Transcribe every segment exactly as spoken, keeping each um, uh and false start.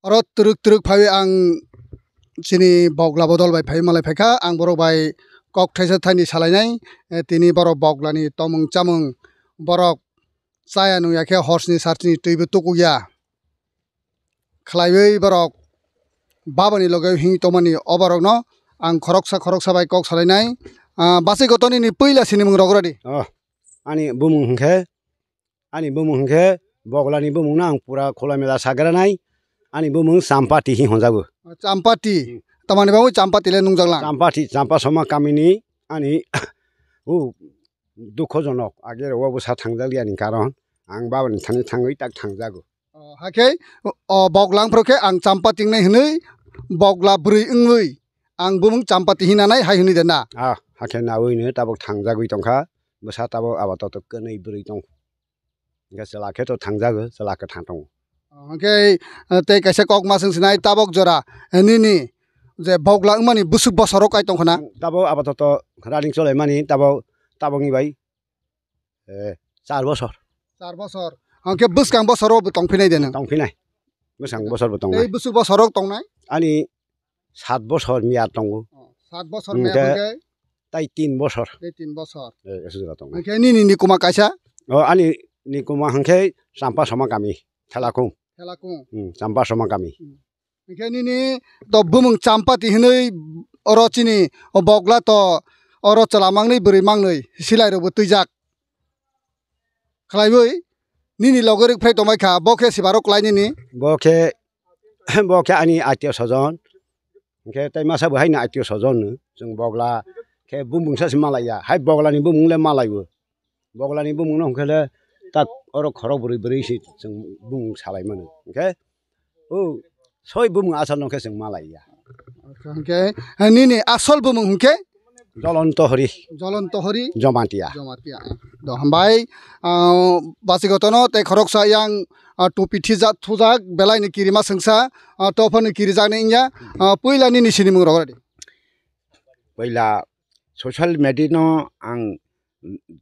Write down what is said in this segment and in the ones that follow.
Oro twrwk twrwk phaiwi ang chini Bogla bodol bai phaiwi malai phaikha. Ang borok bai kok thaisa thaini salainai. Eh, tini borok Boglani tomung chamung, borok chaya nungya khe horsni sarchini twibo tukukya. Khlaiwi borok babani loge himwi tongmani o borokno ang khoroksa khoroksa bai kok salainai. Ah, bachai gotonini puila sinimung rok radi. Oh, ani bumung hwnkhe, ani bumung hwnkhe Boglani bumungno ang pura khula mela sagranai. Ani bumung Champati hi honjago. Champati. Hmm. Tamani bagwi Champati le nungjak lang? Champati, Champa Soma kamini ani, o, dukhojonok. Age rogo bwsa thangjak liya ni karon ang babani thani thangwi tak thangjago. O, hakhe, o, Bogla wngphru khe ang Champati wngnai hwnwi, Bogla bwrwi wngwi ang bumung Champati hinanai hai hwnwi de na? Ah, hakhe nawino tabuk thangjagwi tongkha, bwsa tabuk abato to kwnwi bwrwi tong. Hwnkhe chwla khe to thangjago, chwla kwthang tongo. O, hwnkhe, eh, tei kaisa kok ma swng sinai tabuk jora, eh, nini je Bogla wngmani bwswk bosoro kai tongkha na? Tabuk abato to running cholaimani tabuk, tabukni bai eh, char bosor. Char bosor. Hwnkhe bwskang bosoro bo tongphinai de nwng? Tongphinai. Bwskang bosor bo tongnai. Tei bwswk bosoro tongnai? Ani sat bosor miya tongo. Oh, sat bosor miya hwnkhe? Tai tin bosor. Tai tin bosor. Eh, esu jora tongnai. Hwnkhe nini nikuma kaisa? Oh, ani nikuma hwnkhe Champa Soma kami, Thelakung. Thelakung. Hmm, Champa Soma kami. Hmm. Hwnkhe nini to bumung Champati hinwi oro chini o Bogla to oro chwla mangnwi bwrwi mangnwi silai rokbo twijak. Khlaiwi nini loge rwk phrai tongbai kha, bo khe sibarok klai nini. Bo khe, bo khe ani atio sojon. Hwnkhe tai masa bo haino atio sojon no. Chwng Bogla khe bumung sa se malaiya. Hai Boglani bumung le malaibo. Boglani bumung no hwnkhe le tak oro khorok bwrwi bwrwi se chwng bumung salai mano. Hwnkhe o soi bumung asal no khe chwng malaiya. Hwnkhe, eh, nini asol bumung hwnkhe? Jolonto Hori. Jolonto Hori? Jomatia. Jomatia. Do hambai, ah, basigotono tei khoroksa yang, ah, tupi thijak, thujak, belai ni kirima swngsa, ah, tophor ni kirijakni wngya, ah, puila nini sinimung rok radi. Puila social media no ang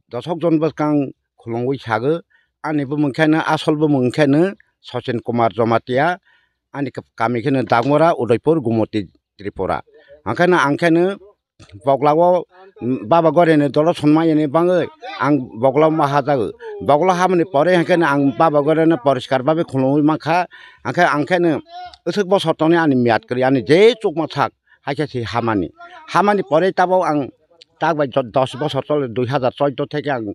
dosok jon bwskang khulungwi sago. Ani bumung khe no, asol bumung khe no Sachin Kumar Jomatia, ani kami khe no Dagmora, Udaipur, Gumoti, Tripura. Hwnkhe no ang khe no Bogla o, mm, Baba Goria ni dolo sonma yani bangwi ang Bogla o ma hajago. Bogla hamani pore hwnkhe no ang Baba Goria no poriskar babe khulungwi mankha. Hwnkhe ang khe no aswk bosor tongni ani miyat kwrwi, ani je chukma sak. Hai khe se hamani. Hamani pore tabuk ang tak bai do-, dos bosor chole, dui hazar choudo theke ang,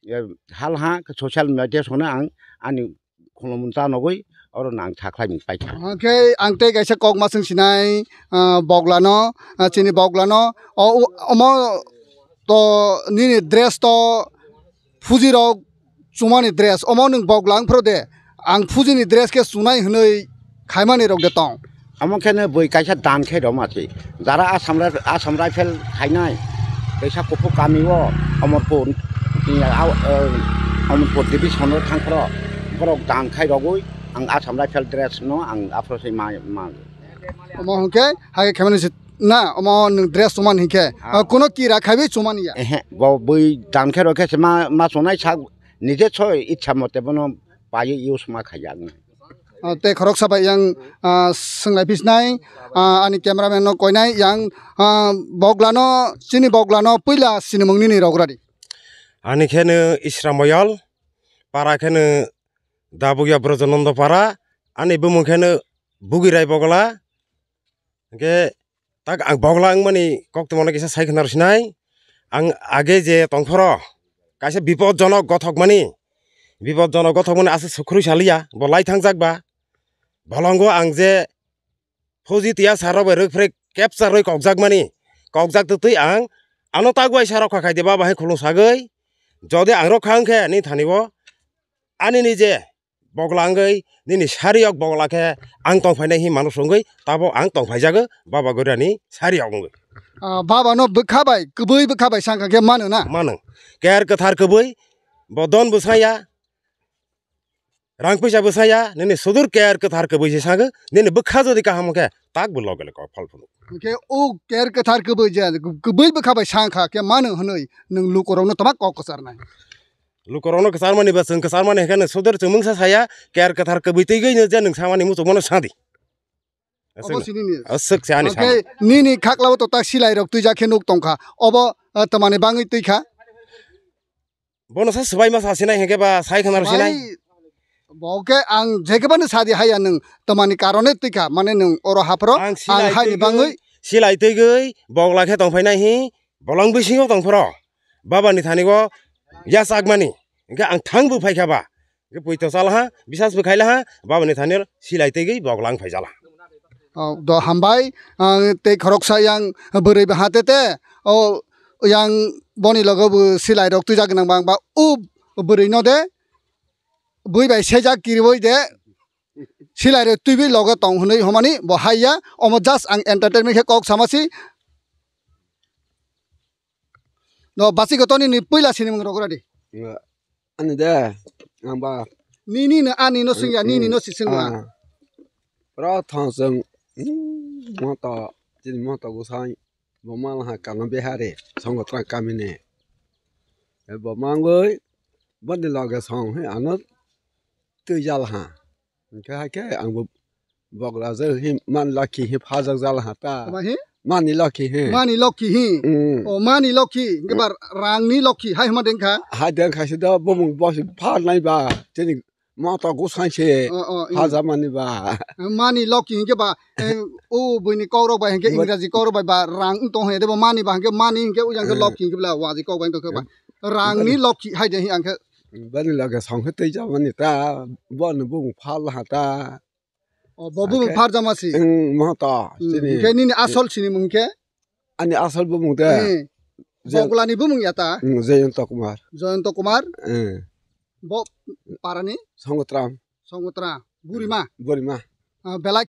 eh, hal ha social media songno ang ani khulumung chanogwi oro no ang sakhlaimung paikha. Hwnkhe ang tei kaisa kok ma swng sinai, ah, Boglano, ah, chini Boglano, o, o, omo to nini dress to Fuji rok chumani dress, omo nwng Bogla wngphru de, ang Fuji ni dress khe chunai hwnwi khaimani rok de tong. Omo khe no bui kaisa dan khe roma se. Jara Assam Rif-, Assam Rifle khainai, kaisa kuphuk kami o Amarpur, tini a, eh, Amarpur division o thangphro, borok dan khai rogwi ang Assam Rifle dress no ang aphro se ma, ma. Omo hwnkhe hai khe khaimani se na, omo nwng dress chumani hinkhe, ah, kuno kira khaiwi chumani ya? Ehe, bo bui dan khe rokhe se ma, ma chunai sak nije choi ichha mote bono paiwi use ma khaiya ang. Ah, tei khoroksa bai yang, ah, swnglai phisnai, ah, ani cameraman no koinai yang, ah, Boglano, chini Boglano puila sinimung nini rok radi. Ani khe no Isra Moyol, para khe no Dabugya Brojananda para, ani bumung khe no Bugirai Bogla. Hwnkhe tak ang Bogla wngmani koktwmano kisa sai khna rw sinai. Ang age je tongphoro kaisa bipodjonok gothokmani, bipodjonok gothokmani aswk sukhurwi saliya, bo lai thangjak ba. Bolongo ang je Fuji tiya sar rok bai rwkphrek capture rwi kokjakmani, kokjak twtwi ang ano tak bai sa rokha khai de ba bahai khulung sagwi. Jodi ang rokha wngkhe nini thani o ani ni je Bogla wngwi nini sari yok Bogla khe ang tongphainai hi manus wngwi tabok ang tongphaijago Baba Goria ni sari yok wngwi. Ah, Baba no bwkha bai, kwbwi bwkha bai sangkha khe mano na? Mano. Ker kwthar kwbwi, bo don bwsaya, rang puisa bwsaya, nini sudur ker kwthar kwbwi se sangkha, nini bwkha jodi kaham khe tak bo loge loge phal phunuk. Hwnkhe o ker kwthar kwbwi je, kwbwi bwkha bai sangkha khe mano hwnwi nwng lukurokno tama kok kwcharnai? Lukurokno kwcharmani ba chwng kwcharmani hwnkhe nwng sudur chwng mungsa saya, ker kwthar kwbwi twiwi no je nwng samani muchungmano sadi. Obo si nini. Aswk se ani samo. Hwnkhe nini khaklao to tak silai rok twijak khe nuk tongkha. Obo, ah, tamani bangwi twi kha? Bono sa swbai ma sa sinai hwnkhe ba sai khwna rw sinai. Swbai, bo khe ang jekhe bani sadi haya nwng tamani karone twi kha. Mane nwng oro haphro ang silai haini twigwi, bangwi. Silai twigwi bogla khe tongphainai hi bolong bisingo tongphro. Baba ni thani o yachakmani. Hwnkhe ang thang bo phai kha ba. Hwnkhe poito chalaha, bisas bo khailaha, baba ni thani silai twigwi bogla wng phaijala. O, do hambai, ang tei khoroksa yang bwrwi baha tete, o, yang boni logo bo silai rok twijak gwnang bang ba, o bwrwi no de, bui bai sejak kiriboi de, silai rok twiwi logo tong hwnwi homani bo hai ya, omo just ang entertainment khe kok sama si. No, basi ko toni ni puila sinimung rok radi. Ani de, ang ba. Nini no ani no singya, nini no sising ba. Ah. Pro thong song, mm, moto, chini moto gusai, bo mal ha kano behare, songo tra kamine. E bo mangoi, bani loge song he ano twijal ha. Hwnkhe hai khe ang bo bogla je hi man lokhi hi phajak jala ha ta. Tama hi? Mani lokhi hi. Mani lokhi hi. Mm. O mani lokhi, hwnkhe ba rangni lokhi hai hwnma dengkha? Hai dengkha se do bumung bosi phalnai ba. Chini moto gusai se. O, o, mm. Phajak mani ba. Mani lokhi hwnkhe ba, eh, o buini kokrok bai hwnkhe Inggraji kokrok bai ba rang wng tong hwnkhe bo mani ba hwnkhe mani hwnkhe o yang khe lokhi hwnkhe bla waji kok bai tong khe ba. Rangni lokhi hai de hi ang khe. Bani loge song khe twijak mani ta. Bono bumung phal ha ta. O, bo bumung pharjama si. Ang moto, hmm, chini. Hwnkhe nini asol sinimung khe? Ani asol bumung de. Hmm. Je- Boglani bumung ya ta? Hmm, Jayanta Kumar. Jayanta Kumar? Hmm. Bo parani? Songotram. Songotram. Burima? Burima. Ah, belai